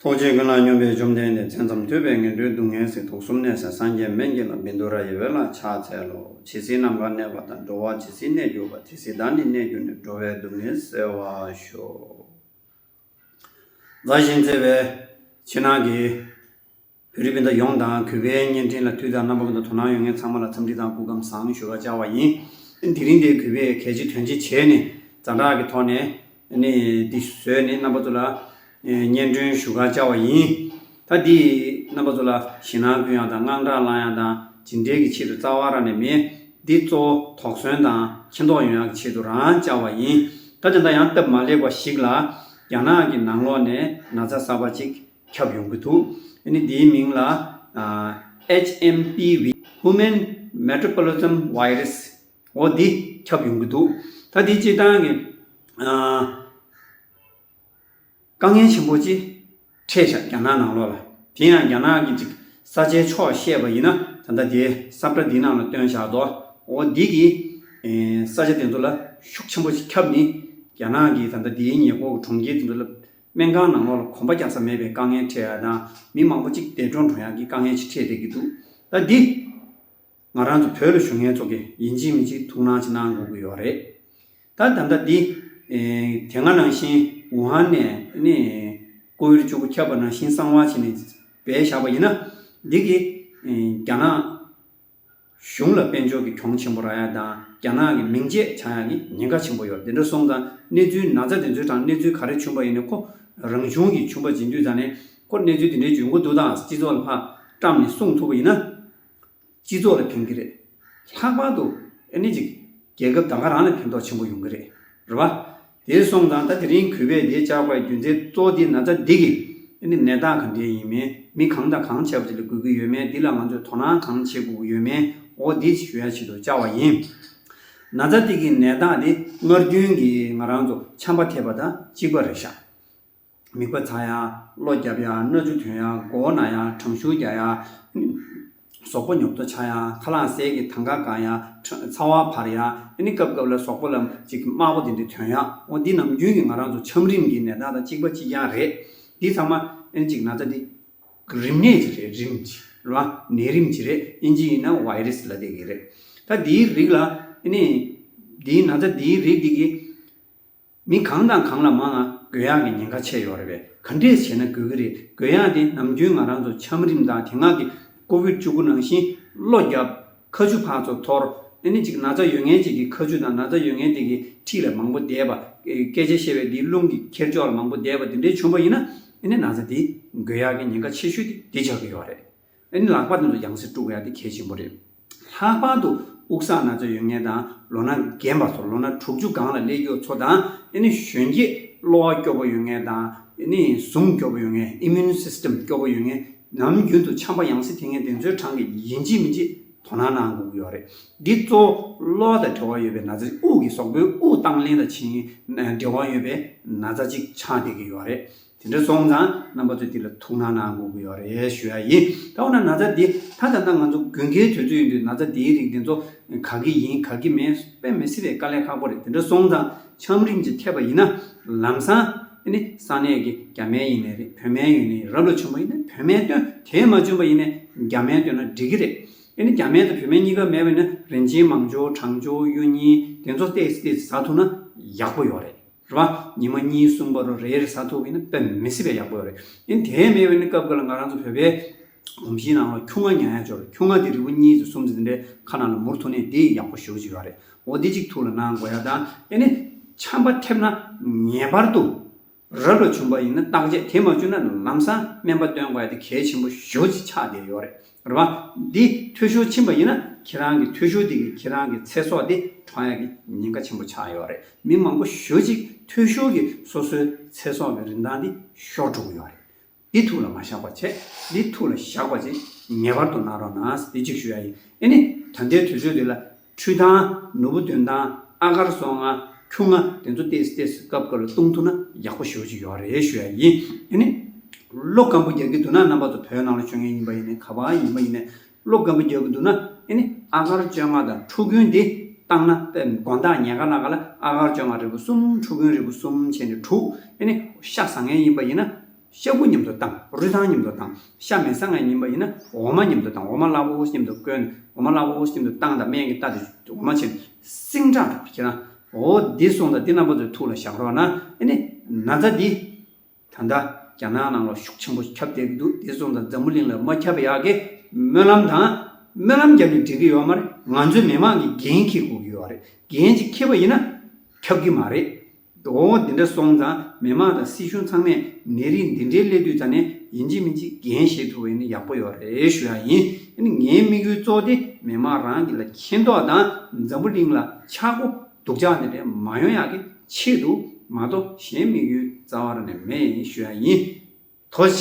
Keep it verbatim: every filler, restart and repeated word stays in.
ཐུགས་རྗེ་ཀུན་ལ་སྙོམས་པའི་བཅོམ་ལྡན་འདས། མཚན་ཙམ་ཐོས་པས་ངན་འགྲོའི་སྡུག་བསྔལ་སེལ། དུག་གསུམ་ནད་སེལ་སངས་རྒྱས་སྨན་གྱི་བླ། བཻ་ཌཱུརྱ་ཡི་འོད་ལ་ཕྱག་འཚལ་ལོ། ཇི་སྲིད་ནམ་མཁའ་གནས་པ་དང་། འགྲོ་བ་ཇི་སྲིད་གནས་གྱུར་པ། དེ་སྲིད་བདག་ནི་གནས་གྱུར་ནས། འགྲོ་བའི་སྡུག་བསྔལ་སེལ་བར་ཤོག། མཛའ་བཤེས་གཙོས་པའི་ཕྱི་ནང་གི་བོད་རིགས་སྤུན་ཟླ་ཡོངས་དང་། གུས་པས་བརྙན་འཕྲིན་ལ་དུས་དང་རྣམ་པ་ཀུན་ཏུ་དོ་སྣང་ཡོད་མཁན་ཚང་མ་ལ་འཚམས་འདྲི་དང་སྐུ་ཁམས་བཟང་ཞུ་བར་བཅར་བ་ཡིན། དེ་རིང་འདིར་གུས་པས་གལ་ཆེ་དོན་ཆེ་བྱས་ནས་ཛ་དྲག་གི་ཐོག་ནས་ནི་འདི་བཟོས་ནས་རྣམ་པ་ཚོ་ལ་སྙན་སྒྲོན་ཞུ་གར་བཅར་བ་ཡིན། ད་འདི་རྣམ་པ་ཚོ་ལ་ཞེད་སྣང་སྐུལ་ཡག་དང་དངངས་སྐྲག་ལངས་ཡག་དང་ཇི་འདྲའི་གི་ཆེད་དུ་རྩ་བ་རང་ནས་མེད། འདི་གཙོ་བོ་དོགས་ཟོན་དང་མཁྱེན་རྟོགས་ཡོང་ཡག་གི་ཆེད་དུ་རང་བཅར་བ་ཡིན། ད་དེ་འདྲ་ཡང་སྟབས་མ་ལེགས་པ་ཞིག་ལ་རྒྱ་ནག་གི་ནང་ལོགས་ནས་ན་ཚ་གསར་པ་ཅིག་ཁྱབ་ཡོང་གི་འདུག་ཨ་ནི་འདིའི་མིང་ལ་ཨ་H M P V, Human Metaplasm Virus འོ་འདི་ཁྱབ་ཡོང་གི་འདུག་ད་འདི་སྤྱིར་བཏང་གི་ཨ་དཀའ་ངལ་ཆེན་པོ་ཅིག་འཕྲད་ཤག་རྒྱ་ནག་ནང་ལོགས་ལ། དེ་ཡང་རྒྱ་ནག་གི་ཅིག་ས་ཆའི་ཕྱོགས་བཤད་པ་ཡིན་ན་ད་ལྟ་དེ་ས་བཀྲ་འདིའི་ནང་ལ་སྟོན་བཞག་དོ། འོ་འདི་གི་ཨེ་ས་ཆ་དེ་ཚོ་ལ་ཤུགས་ཆེན་པོ་ཞིག་ཁྱབ་ནི་རྒྱ་ནག་གི་ད་ལྟ་དེའི་ཉེ་འཁོར་གྱི་གྲོང་ཁྱེར་དེ་ཚོ་ལ་སྨན་ཁང་ནང་ལོགས་ལ་གོམ་པ་རྒྱག་ས་མེད་པའི་དཀའ་ངལ་འཕྲད་ཡ་དང་མི་མང་པོ་ཅིག་འདས་གྲོངས་འགྲོ་ཡ་གི་དཀའ་ངལ་ཅིག་འཕྲད་བསྡད་ཀྱི་འདུག་ད་འདི་ང་རང་ཚོ་བོད་ལ་བཞུགས་མཁན་ཚོ་གིས་ཡིན་གཅིག་མིན་གཅིག་ཐུགས་སྣང་ཅིག་གནང་དགོས་ཀྱི་ཡོད་རེད། ད་ད་ལྟ་འདི་ཨེ་དེ་སྔ་ནང་བཞིན་ཝུ་ཧན་ནས་ནི་ཀོ་བིཌ་བཅུ་དགུ་ཁྱབ་པ་ནང་བཞིན་གསང་བ་བྱས་ནས་སྦས་བཞག་པ་ཡིན་ན། འདི་གི་ཨེ་རྒྱ་ནག་གཞུང་ལ་དཔལ་འབྱོར་གྱི་གྱོང་ཆེན་པོ་རག་ཡ་དང་རྒྱ་ནག་གི་མིང་ཆད་ཆགས་ཡ་གི་ཉེན་ཁ་ཆེན་པོ་ཡོད། དེ་འདྲ་སོང་ཙང་གནས་ཚུལ་ན་ཚ་དེ་ཚོའི་གྲས་གནས་ཚུལ་ག་རེ་བྱུང་པ་ཡིན་ནའི་ཁོ་རང་གཞུང་གི་བྱུང་པ་བྱེད་དུས་ཙང་ནས་ཁོ་གནས་ཚུལ་དེ་འདྲའི་འབྱུང་གི་འདུག་དང་སྤྱི་ཚོགས་ལ་ཕར་བཀྲམ་ནས་གསུང་ཐུབ་པ་ཡིན་ན། སྤྱི་ཚོགས་ལ་ཕན་གྱི་རེད། ལྷག་པར་དུ་ཨ་ནི་ཅིག་རྒྱལ་ཁབ་ད་ག་རང་ལ་ཕན་ཐོགས་ཆེན་པོ་ཡོང་གི་རེད། རེད་བ། དེ་སོང་ཙང་ད་དེ་རིང་གུས་པས་འདིར་བཅར་བའི་རྒྱུ་མཚན་གཙོ་བོ་དེ་ན་ཚ་འདི་གིས་ཨ་ནི་ནད་རྟགས་ག་འདྲས་ཡིན་མིན། མི་གང་དང་གང་བྱས་པ་ཅིག་ལ་འགོས་ཀྱི་ཡོད་མེད། འདི་ལ་ང་ཚོས་དོ་སྣང་གང་བྱེད་དགོས་ཀྱི་ཡོད་མེད། འོ་འདི་ཞུ་ཡ་ཆེད་དུ་བཅར་བ་ཡིན། ན་ཚ་འདི་གི་ནད་རྟགས་དེ་སྔར་རྒྱུན་གྱི་ང་རང་ཚོ་ཆམ་པ་ཐེབས་པ་དང་གཅིག་པ་རེད་ཤག་མིད་པ་ཚ་ཡ། གློ་རྒྱབ་ཡ། སྣ་ཆུ་ཐོན་ཡ། མགོ་བོ་ན་ཡ། གྲང་ཤུར་རྒྱག་ཡ། གཟུགས་པོ་ཉོབ་ཏོ་ཆགས་ཡ། ཁ་ལག་ཟས་ཀྱི་དང་ག་གང་ཡ། ཚ་བ་འཕར་ཡ། ཨ་ནི་སྐབས་སྐབས་ལ་གཟུགས་པོ་ལ་ཅིག་དམར་པོ་དེ་འདྲ་ཐོན་ཡ། འོ་འདི་ནམ་རྒྱུན་གྱི་ང་རང་ཚོ་ཆམ་རིམས་ཀྱི་ནད་རྟགས་དང་གཅིག་པ་གཅིག་རྐྱང་རེད། འདི་ཚང་མ་ཨ་ནི་ཅིག་ན་ཚ་འདི་རིམས་ནད་ཅིག་རེད། རིམས་ཅིག་རེད་བ། ནད་རིམས་ཅིག་རེད། ཨིན་ཇི་ཡིན་ན་ཝའི་རེ་སི་ལབ་བསྡད་ཀྱི་རེད། ད་འདིའི་རིགས་ལ་ཨ་ནི་འདིའི་ན་ཚ་འདིའི་རིགས་འདི་གི་མི་གང་དང་གང་ལ་མང་ང་འགོས་ཡག་གི་ཉེན་ཁ་ཆེ་ཡོད་རེད་པས། ག་འདྲས་བྱས་ན་འགོས་ཀྱི་རེད། འགོས་ཡག་དེ་ནམ་རྒྱུན་ང་རང་ཚོ་ཆམ་རིམས་དང་དེ་སྔ་གི་ཀོ་བིཌ་བཅུ་དགུ་ནང་བཞིན་གློ་རྒྱབ། ཁ་ཆུ་ཕར་ཚུར་འཐོར། ཨ་ནི་ཅིག་ན་ཚ་ཡོད་མཁན་ཅིག་གི་ཁ་ཆུ་དང་ན་ཚ་ཡོད་མཁན་དེ་གི་འཁྲིས་ལ་མང་པོ་བསྡད་པ། སྐད་ཆ་བཤད་པའི་དེའི་རླུང་གི་འཁྱེར་ཕྱོགས་ལ་མང་པོ་བསྡད་པ་དེ་འདྲས་བྱུང་པ་ཡིན་ན་ཨ་ནི་ན་ཚ་དེ་འགོས་ཡག་གི་ཉེན་ཁ་ཆེ་ཤོས་དེ་དེ་ཆགས་ཀྱི་ཡོད་རེད། ཨ་ནི་ལག་པ་དེ་ཚོ་ཡང་སེ་བཀྲུ་དགོས་ཡ་དེ་གལ་ཆེན་པོ་རེད། ལྷག་པར་དུ་དབུགས་བསགས་ན་ཚ་ཡོད་མཁན་དང་ལོ་ན་རྒན་པ་ཚོ། ལོ་ན་དྲུག་ཅུ་སྒང་ལ་སླེབས་ཡོད་ཚོ་དང་། ཨ་ནི་གཞོན་སྐྱེས་གློ་བ་སྐྱོ་པོ་ཡོད་མཁན་དང་། ཨ་ནི་ཟུངས་སྐྱོ་པོ་ཡོད་མཁན། ཨི་མུན་སིས་ཊམ་སྐྱོ་པོ་ཡོད་མཁན། ནམ་རྒྱུན་དུ་ཆམ་པ་ཡང་སེ་ཐེབས་མཁན་དེ་ཚོའི་གྲས་ཀྱིས་ཡིན་གཅིག་མིན་གཅིག་དོ་སྣང་གནང་དགོས་ཀྱི་ཡོད་རེད། འདི་གཙོ་བོ་གློ་བ་དང་འབྲེལ་བ་ཡོད་པའི་ན་ཚ། དབུགས་ཀྱི་གཟུགས་པོའི་དབུགས་བཏང་ལེན་དང་ཆེས་འབྲེལ་བ་ཡོད་པའི་ན་ཚ་ཅིག་ཆགས་བསྡད་ཀྱི་ཡོད་རེད། དེ་འདྲ་སོང་ཙང་རྣམ་པ་ཚོས་འདི་ལ་ཐུགས་སྣང་གནང་དགོས་ཀྱི་ཡོད་རེད་ཞུ་ཡ་ཡིན། ད་འོ་ན་ན་ཚ་འདི་ད་ད་ལྟ་ང་ཚོ་དགུན་ཁའི་དུས་ཚོད་ཡིན་དུས་ན་ཚ་འདིའི་རིགས་འདི་ཚོ་ག་གི་ཡིན་ག་གི་མིན་དཔེ་མི་སྲིད་པའི་དཀའ་ལས་ཁག་པོ་རེད། དེ་འདྲ་སོང་ཙང་ཆམ་རིམས་ཅིག་ཐེབས་པ་ཡིན་ན་ལམ་སང་ཨ་ནི་ས་གནས་ཀྱི་རྒྱ་སྨན་ཡིན་ནའི་རེད། བོད་སྨན་ཡིན་ནའི་རབ་ལ་བྱུང་བ་ཡིན་ན་བོད་སྨན་སྟོན། དེ་མ་བྱུང་བ་ཡིན་ན་རྒྱ་སྨན་སྟོན་ན་འགྲིག་གི་རེད། ཨ་ནི་རྒྱ་སྨན་དང་བོད་སྨན་གཉིས་ཀ་མེད་པ་ཡིན་ན་རིན་ཆེན་མང་སྦྱོར། གྲང་སྦྱོར། གཡུ་རྙིང་དེ་ཚོ་ཏོག་ཙམ་ཏོག་ཙམ་ཟ་ཐུབ་ན་ཡག་པོ་ཡོད་རེད། རེད་བ། ཉི་མ་གཉིས་གསུམ་བར་དུ་རེ་རེ་ཟ་ཐུབ་པ་ཡིན་ན་དཔེ་མི་སྲིད་པའི་ཡག་པོ་ཡོད་རེད། ཨ་ནི་དེ་མེད་པ་ཡིན་ན་སྐབས་འགའ་ལ་ང་རང་ཚོ་བོད་པའི་གོམས་གཤིས་ནང་ལ་ཁྱུང་ང་ཉལ་ཡ་ཅིག་ཡོད་རེད། ཁྱུང་ང་དེ་རིལ་བུ་གཉིས་ཙམ་གསུམ་ཙམ་དེ་འདྲའི་ཁ་ནང་ལ་མུར་ཐུག་ནས་དེ་ཡག་པོ་ཞེ་པོ་ཅིག་ཡོད་རེད། འོ་དེ་གཅིག་ཐུགས་ལ་གནང་དགོས་ཡ་དང་། ཨ་ནི་ཆམ་པ་ཐེབས་ན་ངེས་པར་དུ་རབ་ལ་བྱུང་བ་ཡིན་ན་བརྟག་དཔྱད། དེ་མ་བྱུང་ན་ལམ་སང་སྨན་པ་སྟོན་དགོས་ཡ་དེ་གལ་ཆེན་པོ་ཞེ་པོ་ཅིག་ཆགས་བསྡད་ཡོད་རེད། རེད་བ། འདི་འཐུས་ཤོར་ཕྱིན་པ་ཡིན་ན་ཁྱེད་རང་གི་འཐུས་ཤོར་དེ་གིས་ཁྱེད་རང་གི་ཚེ་སྲོག་དེ་འཕྲོག་ཡ་གི་ཉེན་ཁ་ཆེན་པོ་ཆགས་ཡོད་རེད། མི་མང་པོ་ཞེ་པོ་ཅིག་འཐུས་ཤོར་གྱིས་སོ་སོའི་ཚེ་སྲོག་གི་རིན་ཐང་དེ་ཤོར་འགྲོ་གི་ཡོད་རེད། འདི་ཐུགས་ལ་མ་བཞག་པ་བྱས། འདི་ཐུགས་ལ་བཞག་པ་བྱས། ངེས་པར་དུ་གནང་རོགས་གནང་། འདི་གཅིག་ཞུ་ཡ་ཡིན། ཨ་ནི་ད་ལྟའི་དུས་ཚོད་འདི་ལ་ཁྲུས་ཐང་། ནོར་བུ་འདོན་ཐང་། ཨ་གར་བཙོང་ང་། ཁྱུང་ང་དེ་ཚོ་ཏོག་ཙམ་ཏོག་ཙམ་སྐབས་འགའ་ལ་བཏུང་ཐུབ་ན་ཡག་པོ་ཞེ་པོ་ཅིག་ཡོད་རེད་ཞུ་ཡ་ཡིན། ཨ་ནི་གློ་སྐམ་པོ་རྒྱག་གི་འདུག་ན། རྣམ་པ་ཚོ་བོད་ནང་ལ་བྱུང་མཁན་ཡིན་པ་ཡིན་ནའི་ག་པར་ཡིན་པ་ཡིན་ནའི་གློ་སྐམ་པོ་རྒྱག་གི་འདུག་ན། ཨ་ནི་ཨ་གར་བཅོ་ལྔ་དང་ཁྲོ་ཀུན་འདི་བཏང་ན། དཔེ་དགོང་དག་ཉལ་ཁ་ནང་ག་ལ་ཨ་གར་བཅོ་ལྔ་རིལ་བུ་གསུམ། ཁྲོ་ཀུན་རིལ་བུ་གསུམ་བྱས་ནས་བྱུག་ཨ་ནི་ཤ་ཟ་མཁན་ཡིན་པ་ཡིན་ན། ཤ་ཁུ་མཉམ་དུ་བཏང་། རུས་ཐང་མཉམ་དུ་བཏང་། ཤ་མེད་ས་ང་ཉིན་པ་ཡིན་ན་འོ་མ་མཉམ་དུ་བཏང་། འོ་མ་སླ་པོ་མཉམ་དུ་བསྐོལ། འོ་མ་སླ་པོ་མཉམ་དུ་བཏང་དང་སྨན་གྱི་རྟ་དེ་འོ་མ་ཆེན་སིང་དྲག་དང་ཁྱེད་རང་འོ་འདི་སོང་དང་འདི་རྣམ་པ་ཚོའི་ཐུགས་ལ་བཞག་རོགས་གནང་། ཨ་ནི་ན་ཚ་འདི་ད་ལྟ་རྒྱ་ནག་ནང་ལ་ཤུགས་ཆེན་པོ་ཁྱབ་བསྡད་ཀྱི་འདུག་འདི་སོང་དང་འཛམ་བུ་གླིང་ལ་མ་ཁྱབ་པ་ཡག་གི་སྨོན་ལམ་དང་། སྨོན་ལམ་བརྒྱབ་ནས་འགྲིག་གི་ཡོད་མ་རེད། ང་ཚོའི་མི་མང་གི་འགན་འཁྱེར་དགོས་ཀྱི་ཡོད་རེད། འགན་ཅིག་འཁྱེར་བ་ཡིན་ན་ཁྱབ་ཀྱི་མ་རེད། འོ་འདི་འདྲ་སོང་ཙང་མི་མང་དང་སྲིད་གཞུང་ཚང་མས་ནད་རིགས་འདི་འདྲའི་སླེབས་དུས་ཙ་ནས་ཡིན་གཅིག་མིན་གཅིག་འགན་བཞེས་ཐུབ་པ་ཡིན་ན་ཡག་པོ་ཡོད་རེད་ཞུ་ཡ་ཡིན། ཨ་ནི་ངའི་དམིགས་ཡུལ་གཙོ་བོ་དེ་མི་མང་རང་གི་ལ་མཁྱེན་རྟོགས་དང་འཛམ་བུ་གླིང་ལ་ཆག་སྒོ་སྡུག་ཅག་འདི་འདྲ་མ་ཡོང་ཡག་གི་ཆེད་དུ་མ་གཏོགས་གཞན་དམིགས་ཡུལ་རྩ་བ་རང་ནས་མེད་ཞུ་ཡ་ཡིན། ཐུགས་